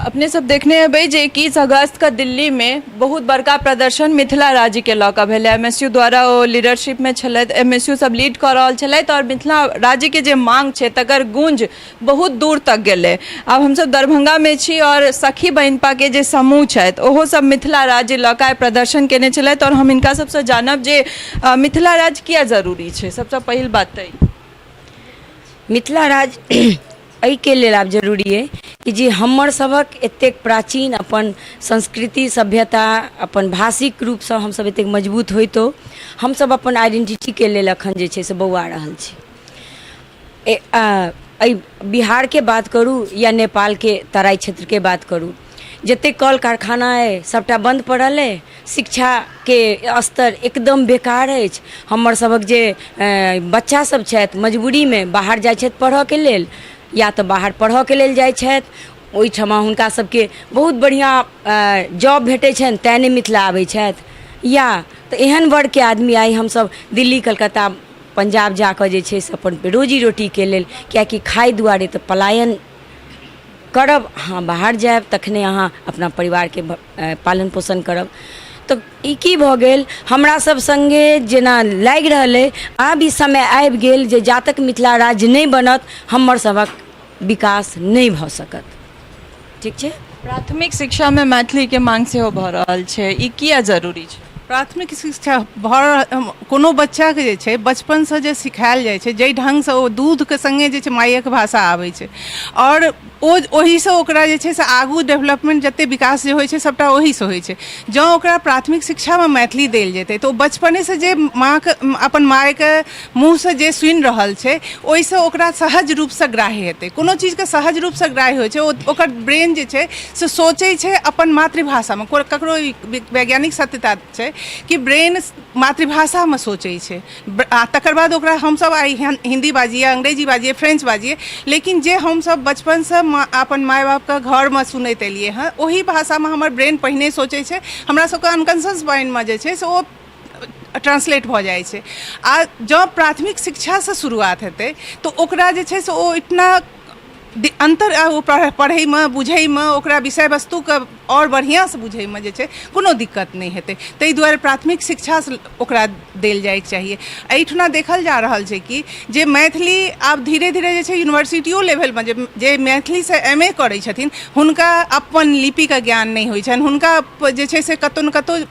अपने सब देखने हेबै जे 21 अगस्त के दिल्ली में बहुत बड़का प्रदर्शन मिथिला राज्य के लऽ कऽ भेलै। एम एस यू द्वारा ओ लीडरशिप में छलथि, एम एस यू सब लीड कऽ रहल छलथि आओर मिथिला राज्य के जे मांग छै तकर गूंज बहुत दूर तक गेलै। आब हमसब दरभंगा में छी आओर सखी बहिनपा के जे समूह छथि ओहो सब मिथिला राज्य लऽ कऽ आइ प्रदर्शन केने छलथि आओर हम हिनका सबसँ जानब जे मिथिला राज्य किया जरूरी छै। सबसँ पहिल बात तऽ ई। मिथिला राज्य एहिके लेल आब जरूरी अइ कि जे हमर सभक एतेक प्राचीन अपन संस्कृति सभ्यता अपन भाषिक रूपसँ हमसभ एतेक मजबूत होइतो हमसभ अपन आइडेन्टिटीके लेल एखन जे छै से बौआ रहल छी। एहि बिहारके बात करू या नेपालके तराइ क्षेत्रके बात करू, जतेक कल कारखाना अइ सभटा बन्द पड़ल अइ। शिक्षाके स्तर एकदम बेकार अछि। हमर सभक जे बच्चा सभ छथि मजबूरीमे बाहर जाइ छथि पढ़ऽके लेल, या तऽ बाहर पढ़ऽके लेल जाइ छथि, ओहिठमा हुनका सभके बहुत बढ़िआँ जॉब भेटै छनि तैँ नहि मिथिला आबै छथि, या तऽ एहन वर्गके आदमी आइ हमसभ दिल्ली कलकत्ता पंजाब जाकऽ जे छै से अपन रोजी रोटीके लेल, किएकि खाइ दुआरे तऽ पलायन करब, अहाँ बाहर जायब तखने अहाँ अपना परिवारके पालन पोषण करब। तऽ ई की भऽ गेल, हमरा सब सङ्गे जेना लागि रहल अइ आब ई समय आबि गेल जे जा तक मिथिला राज्य नहि बनत हमर सभक विकास नहि भऽ सकत। ठीक छै। प्राथमिक शिक्षामे मैथिलीके मांग सेहो भऽ रहल छै, ई किया जरूरी छै? प्राथमिक शिक्षा भऽ कोनो बच्चाके जे छै बचपनसँ जे सिखायल जाइ छै, जाहि ढङ्गसँ ओ दूधके सङ्गे जे छै मायक भाषा आबै छै आओर ओ ओहिसँ ओकरा जे छै से आगू डेवलपमेन्ट जतेक विकास जे होइ छै सभटा ओहीसँ होइ छै। जँ ओकरा प्राथमिक शिक्षामे मैथिली देल जेतै तऽ ओ बचपनेसँ जे माँके अपन मायके मुँहसँ जे सुनि रहल छै ओहिसँ ओकरा सहज रूपसँ ग्राह्य हेतै। कोनो चीजके सहज रूपसँ ग्राह्य होइ छै, ओ ओकर ब्रेन जे छै से सोचै छै अपन मातृभाषामे। ककरो वैज्ञानिक सत्यता छै कि ब्रेन मातृभाषामे सोचै छै आ तकर बाद ओकरा हमसभ आइ हिन्दी बाजिए, अंग्रेजी बाजिए, फ्रेंच बाजिए, लेकिन जे हमसभ बचपनसँ अपन माय बापके घरमे सुनैत एलियै हँ ओही भाषामे हमर ब्रेन पहिने सोचै छै। हमरा सबके अनकॉन्शियस माइंडमे जे छै से ओ ट्रांसलेट भऽ जाइ छै। आ जँ प्राथमिक शिक्षासँ शुरुआत हेतै तऽ ओकरा जे छै से ओ इतना अन्तर ओ पढ़ैमे बुझैमे ओकरा विषय वस्तुके आओर बढ़िआँसँ बुझैमे जे छै कोनो दिक्कत नहि हेतै। ताहि दुआरे प्राथमिक शिक्षासँ ओकरा देल जाइके चाही। एहिठुना देखल जा रहल छै कि जे मैथिली आब धीरे धीरे जे छै यूनिवर्सिटियो लेवलमे जे मैथिलीसँ एम ए करै छथिन हुनका अपन लिपिके ज्ञान नहि होइ छनि। हुनका जे छै से कतहु ने कतहु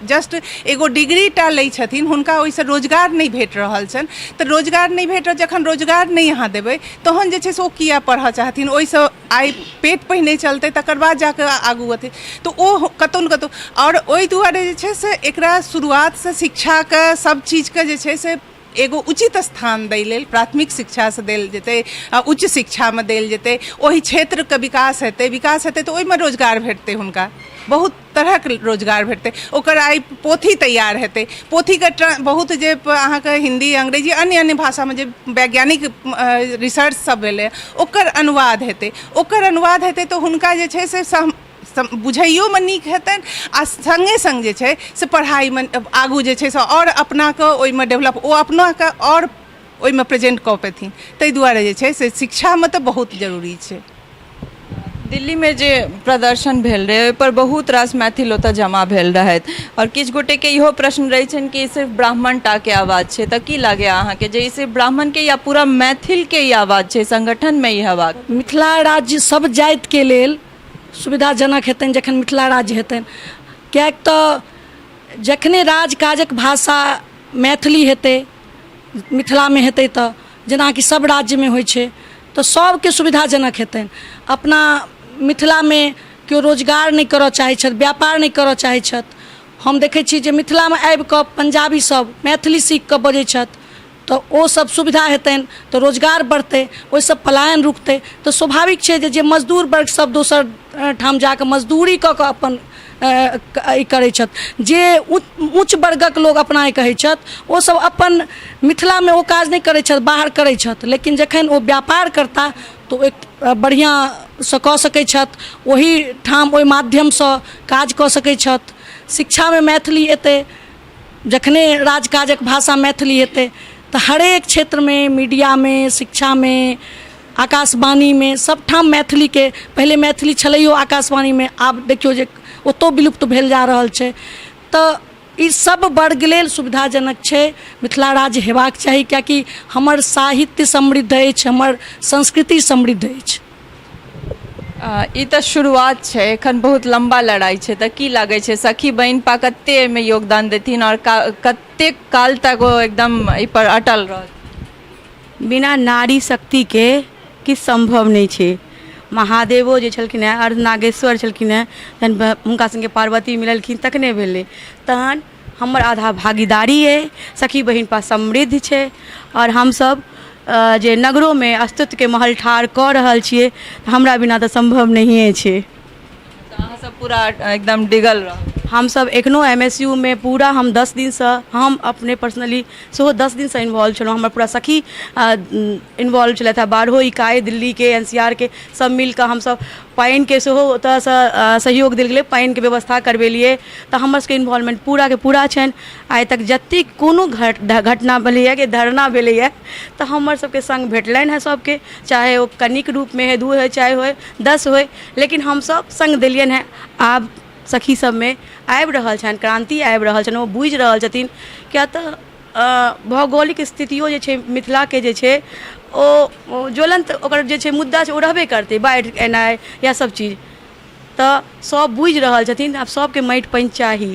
जस्ट एगो डिग्री टा लै छथिन, हुनका ओहिसँ रोजगार नहि भेट रहल छनि। तऽ रोजगार नहि भेट जखन रोजगार नहि अहाँ देबै तहन जे छै से ओ किया पढ़ऽ चाहथिन? ओहिसँ आइ पेट पहिने चलतै तकर बाद जाकऽ आगू अथी तऽ ओ कतहु ने कतहु। आओर ओहि दुआरे जे छै से एकरा शुरुआतसँ शिक्षाके सब चीजके जे छै से एगो उचित स्थान दै लेल प्राथमिक शिक्षासँ देल जेतै आ उच्च शिक्षामे देल जेतै, ओहि क्षेत्रके विकास हेतै। विकास हेतै तऽ ओहिमे रोजगार भेटतै, हुनका बहुत तरहक रोजगार भेटतै। ओकर आइ पोथी तैयार हेतै, पोथीके बहुत जे अहाँके हिन्दी अंग्रेजी अन्य अन्य भाषामे जे वैज्ञानिक रिसर्च सब भेलै ओकर अनुवाद हेतै। ओकर अनुवाद हेतै तऽ हुनका जे छै से बुझैयोमे नीक हेतनि आ सङ्गे सङ्ग जे छै से पढ़ाइमे आगू जे छै से आओर अपनाके ओहिमे डेवलप ओ अपनाके आओर ओहिमे प्रेजेन्ट कऽ पेथिन। ताहि दुआरे जे छै से शिक्षामे तऽ बहुत जरूरी छै। दिल्लीमे जे प्रदर्शन भेल रहै ओहिपर बहुत रास मैथिल ओतऽ जमा भेल रहथि आओर किछु गोटेके इहो प्रश्न रहै छनि कि सिर्फ ब्राह्मण टाके आवाज छै, तऽ की लागैए अहाँके जे ई सिर्फ ब्राह्मणके या पूरा मैथिलके ई आवाज छै, संगठनमे ई हेबाक? मिथिला राज्य सब जातिके लेल सुविधाजनक हेतनि जखन मिथिला राज्य हेतनि, किएक तऽ जखने राजकाजक भाषा मैथिली हेतै मिथिलामे हेतै तऽ जेनाकि सब राज्यमे होइ छै तऽ सबके सुविधाजनक हेतनि। अपना मिथिलामे केओ रोजगार नहि करऽ चाहै छथि, व्यापार नहि करऽ चाहै छथि। हम देखै छी जे मिथिलामे आबिकऽ पंजाबी सब मैथिली सीखिकऽ बजै छथि तऽ ओ सब सुविधा हेतनि तऽ रोजगार बढ़तै, ओहिसँ पलायन रुकतै। तऽ स्वाभाविक छै जे मजदूर वर्ग सब दोसर ठाम जाकऽ मजदूरी कऽ कऽ अपन ई करै छथि, जे उच्च वर्गक लोक अपना कहै छथि ओ सब अपन मिथिलामे ओ काज नहि करै छथि, बाहर करै छथि। लेकिन जखन ओ व्यापार करता तऽ ओ एक बढ़िआँसँ कऽ सकै छथि, ओहि ठाम ओहि माध्यमसँ काज कऽ सकै छथि। शिक्षामे मैथिली एतै जखने राजकाजक भाषा मैथिली हेतै तऽ हरेक क्षेत्रमे मीडियामे शिक्षामे आकाशवाणीमे सभठाम मैथिलीके पहिले मैथिली छलैयो आकाशवाणीमे आब देखियौ जे ओतहु विलुप्त भेल जा रहल छै। तऽ ई सब वर्ग लेल सुविधाजनक छै, मिथिला राज्य हेबाक चाही, किएकि हमर साहित्य समृद्ध अछि, हमर संस्कृति समृद्ध अछि। ई तऽ शुरुआत छै, एखन बहुत लम्बा लड़ाइ छै। तऽ की लागै छै, सखी बहिनपा कते एहिमे योगदान देथिन आओर कतेक काल तक ओ एकदम एहिपर अटल रहत? बिना नारी शक्तिके किछु सम्भव नहि छै। महादेवो जे छलखिन हेँ, अर्धनागेश्वर छलखिन हेँ, जहन हुनका सङ्गे पार्वती मिललखिन तखने भेलै। तहन हमर आधा भागीदारी अइ, सखी बहिनपा समृद्ध छै आओर हमसभ जे नगरोमे अस्तित्वके महल ठाढ़ कऽ रहल छियै, तऽ हमरा बिना तऽ सम्भव नहिए छै। तऽ अहाँ सब पूरा एकदम डिगल रहब? हमसभ एखनो एम एस यू मे पूरा हम 10 दिनसँ, हम अपने पर्सनली सेहो 10 दिनसँ इन्वॉल्व छलहुँ। हमर पूरा सखी इन्वॉल्व छलथि हेँ, 12 इकाइ दिल्लीके, एन सी आर के, सभ मिलि कऽ हमसभ पानिके सेहो ओतयसँ सहयोग देल गेलै, पानिके व्यवस्था करबेलियै। तऽ हमर सभके इन्वॉल्वमेंट पूराके पूरा छनि। आइ तक जतेक कोनो घटना भेलैए कि धरना भेलैए, तऽ हमर सभके सङ्ग भेटलनि हेँ सभके, चाहे ओ कनिक रूपमे होइ, 2 होइ, 4 होइ, 10 होइ, लेकिन हमसभ सङ्ग देलियनि हेँ। आब सखी सभमे आबि रहल छनि क्रान्ति, आबि रहल छनि, ओ बुझि रहल छथिन, किएक तऽ भौगोलिक स्थितियो जे छै मिथिलाके जे छै, ओ ज्वलन्त ओकर जे छै मुद्दा छै, ओ रहबे करतै, बाढ़ि एनाइ या सभ चीज। तऽ सभ बुझि रहल छथिन, आब सभके माटि पानि चाही।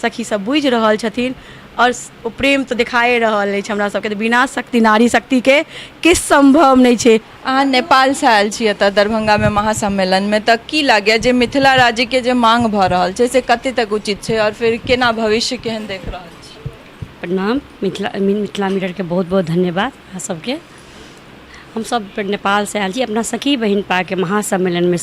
सखी सब बुझि रहल छथिन आओर ओ प्रेम तऽ देखाए रहल अछि हमरा सबके। तऽ बिना शक्ति, नारी शक्तिके किछु सम्भव नहि छै। अहाँ नेपालसँ आयल छी एतऽ दरभंगामे महासम्मेलनमे, तऽ की लागैए जे मिथिला राज्यके जे मांग भऽ रहल छै से कते तक उचित छै आओर फेर केना भविष्य केहन देख रहल छी? प्रणाम, मिथिला मिथिला मिररके बहुत बहुत धन्यवाद अहाँ सबके। हमसभ नेपालसँ आयल छी अपना सखी बहिनपाके महासम्मेलनमे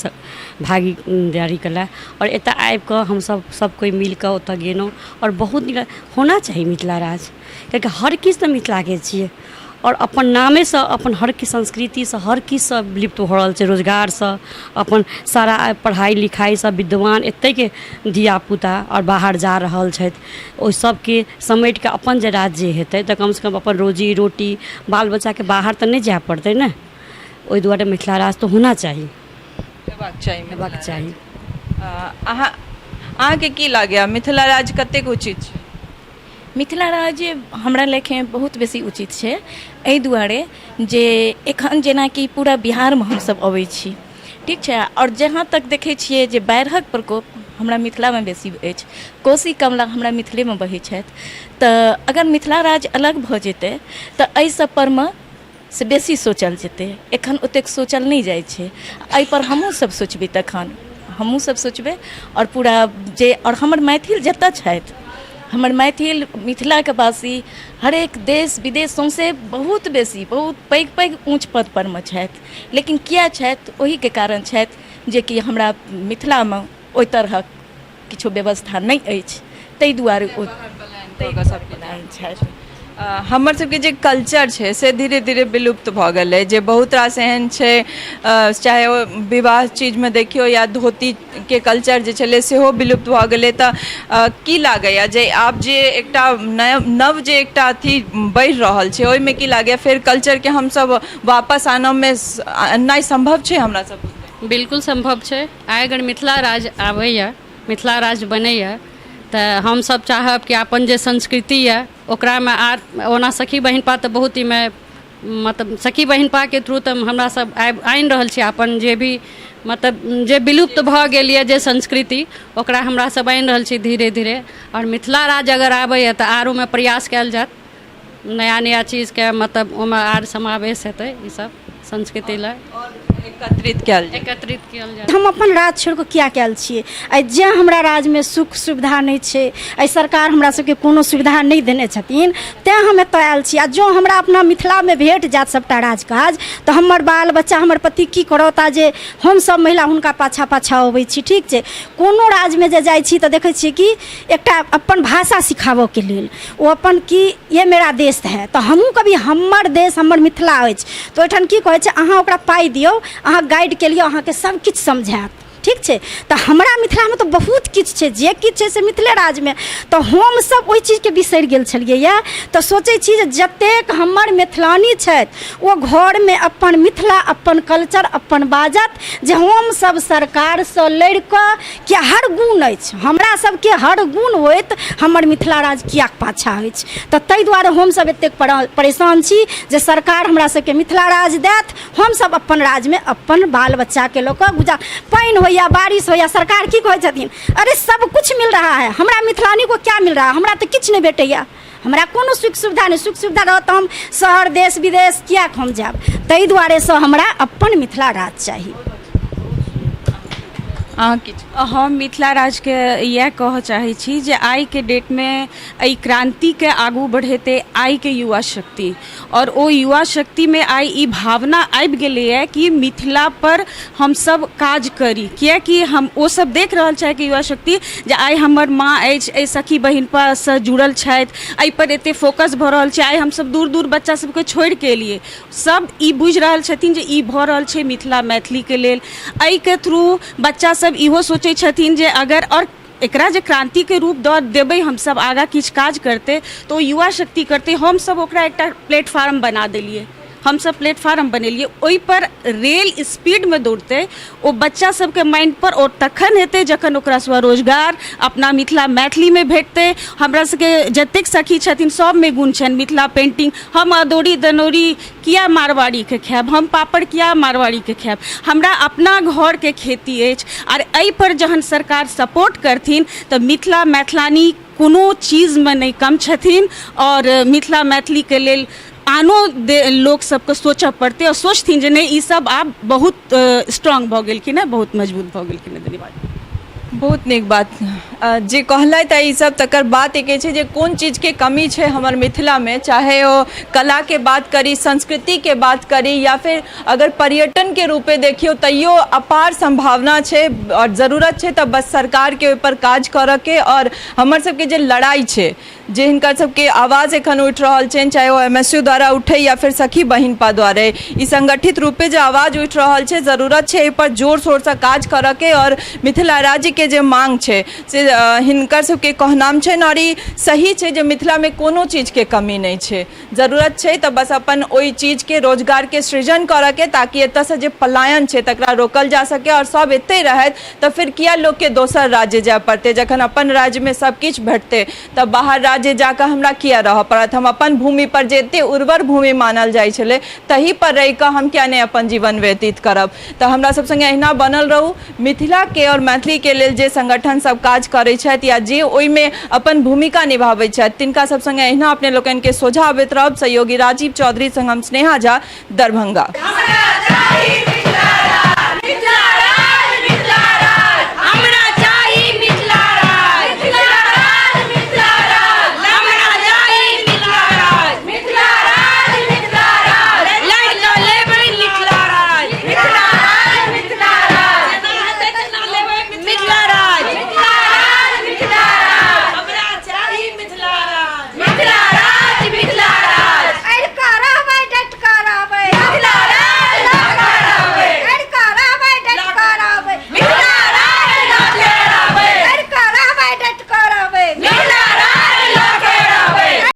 भागीदारी कयला आओर एतऽ आबिकऽ हमसभ सभ कोइ मिलकऽ ओतऽ गेलहुँ आओर बहुत नीक होना चाही मिथिला राज्य, किएकि हर किछु तऽ मिथिलाके छियै आओर अपन नामेसँ अपन हर किछु संस्कृतिसँ हर किछुसँ लिप्त भऽ रहल छै। रोजगारसँ अपन सारा पढ़ाइ लिखाइसँ विद्वान एतहिके धियापुता आओर बाहर जा रहल छथि। ओहि सबके समेटिकऽ अपन जे राज्य हेतै तऽ कमसँ कम अपन रोजी रोटी बाल बच्चाके बाहर तऽ नहि जाय पड़तै ने। ओहि दुआरे मिथिला राज्य तऽ होना चाही, हेबाक चाही, हेबाक चाही। अहाँ अहाँके की लागैए, मिथिला राज्य कतेक उचित छै? मिथिला राज्य हमरा लेखे बहुत बेसी उचित छै, एहि दुआरे जे एखन जेनाकि पूरा बिहारमे हमसभ अबै छी, ठीक छै, आओर जहाँ तक देखै छियै जे बाढ़िक प्रकोप हमरा मिथिलामे बेसी अछि, कोशी कमला हमरा मिथिलेमे बहै छथि। तऽ अगर मिथिला राज्य अलग भऽ जेतै तऽ एहि सब परमे से बेसी सोचल जेतै। एखन ओतेक सोचल नहि जाइ छै एहिपर। हमहूँसभ सोचबै तखन हमहूँसभ सोचबै आओर पूरा जे आओर हमर मैथिल जतऽ छथि, हमर मैथिल मिथिलाके वासी हरेक देश विदेश सौँसे बहुत बेसी बहुत पैघ पैघ ऊँच पदपरमे छथि, लेकिन किए छथि? ओहिके कारण छथि जेकि हमरा मिथिलामे ओहि तरहक किछो व्यवस्था नहि अछि, ताहि दुआरे ओ पलायन छथि। हमर सबके जे कल्चर छै से धीरे धीरे विलुप्त भऽ गेलै, जे बहुत रास एहन छै, चाहे ओ विवाह चीजमे देखियौ या धोतीके कल्चर जे छलै सेहो विलुप्त भऽ गेलै। तऽ की लागैए जे आब जे एकटा नव जे एकटा अथी बढ़ि रहल छै, ओहिमे की लागैए, फेर कल्चरके हमसब वापस आनऽमे अननाइ सम्भव छै हमरा सब? बिल्कुल सम्भव छै। आइ अगर मिथिला राज्य आबैए, मिथिला राज्य बनैए, तऽ हमसभ चाहब कि अपन जे संस्कृति यए ओकरामे आर ओना सखी बहिनपा तऽ बहुत एहिमे मतलब सखी बहिनपाके थ्रू तऽ हमरा सब आबि आनि रहल छी अपन जे भी मतलब जे विलुप्त भऽ गेल यए जे संस्कृति, ओकरा हमरा सब आनि रहल छी धीरे धीरे। आओर मिथिला राज्य अगर आबैए तऽ आर ओहिमे प्रयास कयल जायत, नया नया चीजके मतलब ओहिमे आर समावेश हेतै ईसभ संस्कृति लए एकत्रित कयल जाय, एकत्रित कयल जाय। हम अपन राज छोड़ि कऽ किएक आयल छियै? आइ जे हमरा राजमे सुख सुविधा नहि छै, एहि सरकार हमरा सबके कोनो सुविधा नहि देने छथिन, तैँ हम एतऽ आयल छी। आ जँ हमरा अपना मिथिलामे भेट जायत सभटा राजकाज, तऽ हमर बाल बच्चा, हमर पति की करता जे हमसभ महिला हुनका पाछाँ पाछाँ अबै छी? ठीक छै, कोनो राजमे जे जाइ छी तऽ देखै छियै कि एकटा अपन भाषा सिखाबऽके लेल ओ अपन कि ये मेरा देश है, तऽ हमहूँ कभी हमर देश हमर मिथिला अछि, तऽ ओहिठाम की कहै छै, अहाँ ओकरा पाइ दियौ, अहाँ गाइडके लिए अहाँके सब किछु समझायत। ठीक छै। तऽ हमरा मिथिलामे तऽ बहुत किछु छै, जे किछु छै से मिथिले राज्यमे। तऽ हमसभ ओहि चीजके बिसरि गेल छलियैए। तऽ सोचै छी जे जतेक हमर मैथिलानी छथि ओ घरमे अपन मिथिला, अपन कल्चर अपन बाजत, जे हमसभ सरकारसँ लड़ि कऽ कि हर गुण अछि हमरा सबके, हर गुण होइत हमर मिथिला राज्य किएक पाछाँ अछि? तऽ ताहि दुआरे हमसभ एतेक परेशान छी जे सरकार हमरा सबके मिथिला राज्य देत, हमसभ अपन राज्यमे अपन बाल बच्चाके लऽ कऽ गुजार। पानि होइए, बारिश होइए, सरकार की कहै छथिन? अरे सब कुछ मिल रहा है, हमरा मिथिलानी को क्या मिल रहा है? हमरा तऽ किछु नहि भेटैए, हमरा कोनो सुख सुविधा नहि। सुख सुविधा रहत तऽ हम शहर, देश, विदेश किएक हम जायब? ताहि दुआरेसँ हमरा अपन मिथिला राज्य चाही। अहाँ किछु? हम मिथिला राज्यके इएह कहऽ चाहै छी जे आइके डेटमे एहि क्रान्तिके आगू बढ़ेतै आइके युवा शक्ति, आओर ओ युवा शक्तिमे आइ ई भावना आबि गेलैए कि मिथिलापर हमसभ काज करी, किएकि हम ओसभ देख रहल छथि युवा शक्ति जे आइ हमर माँ अछि, एहि सखी बहिनपासँ जुड़ल छथि, एहिपर एतेक फोकस भऽ रहल छै। आइ हमसभ दूर दूर बच्चा सभके छोड़िके एलियै। सभ ई बुझि रहल छथिन जे ई भऽ रहल छै मिथिला मैथिलीके लेल। एहिके थ्रू बच्चासभ इहो सोचै छथिन जे अगर आओर एकरा जे क्रान्तिके रूप दऽ देबै हमसभ, आगाँ किछु काज करतै तऽ ओ युवा शक्ति करतै। हमसभ ओकरा एकटा प्लेटफार्म बना देलियै, हमसभ प्लेटफार्म बनेलियै, ओहिपर रेल स्पीडमे दौड़तै ओ बच्चा सबके माइंडपर। ओ तखन हेतै जखन ओकरा स्वरोजगार अपना मिथिला मैथिलीमे भेटतै। हमरा सबके जतेक सखी छथिन सबमे गुण छनि मिथिला पेन्टिंग। हम अदौरी दनौरी किया मारवाड़ीके खायब? हम पापड़ किया मारवाड़ीके खायब? हमरा अपना घरके खेती अछि। आर एहिपर जहन सरकार सपोर्ट करथिन तऽ मिथिला मैथिलानी कोनो चीजमे नहि कम छथिन, आओर मिथिला मैथिलीके लेल आनो लोक सबके सोचऽ पड़तै आओर सोचथिन जे नहि, ई सब आब बहुत स्ट्रांग भऽ गेलखिन हेँ, बहुत मजबूत भऽ गेलखिन हेँ। धन्यवाद। बहुत नीक बात जे कहलथि ई सब। तकर बात एके छै जे कोन चीजके कमी छै हमर मिथिलामे, चाहे ओ कलाके बात करी, संस्कृतिके बात करी, या फिर अगर पर्यटनके रूपे देखियौ तैयो अपार सम्भावना छै। आओर जरूरत छै तऽ बस सरकारके ओहिपर काज करऽके। आओर हमर सबके जे लड़ाइ छै, जे हिनकर सबके आवाज एखन उठि रहल छनि, चाहे ओ एम एस यू द्वारा उठै या फेर सखी बहिनपा द्वारे, ई संगठित रूपे जे आवाज उठि रहल छै, जरूरत छै एहिपर जोर शोरसँ काज करऽके। आओर मिथिला राज्यके जे मांग छै से हिनकर सबके कहनाम छनि, आओर ई सही छै जे मिथिलामे कोनो चीजके कमी नहि छै। जरूरत छै तऽ बस अपन ओहि चीजके रोजगारके सृजन करऽके, ताकि एतऽसँ जे पलायन छै तकरा रोकल जा सकै। आओर सब एतहि रहथि तऽ फेर किया लोकके दोसर राज्य जाय पड़तै? जखन अपन राज्यमे सब किछु भेटतै तऽ बाहर राज्य जाकऽ हमरा किया रहऽ पड़त? हम अपन भूमिपर, जे एते उर्वर भूमि मानल जाइ छलै, तहीपर रहिकऽ हम किया नहि अपन जीवन व्यतीत करब? तऽ हमरा सब सङ्गे अहिना बनल रहू। मिथिलाके आओर मैथिलीके लेल जे संगठन सब काज करै छथि या जे ओहिमे अपन भूमिका निभाबै छथि, तिनका सब सङ्गे अहिना अपने लोकनिके सोझा अबैत रहब। सहयोगी राजीव चौधरी सङ्ग हम स्नेहा झा, दरभंगा।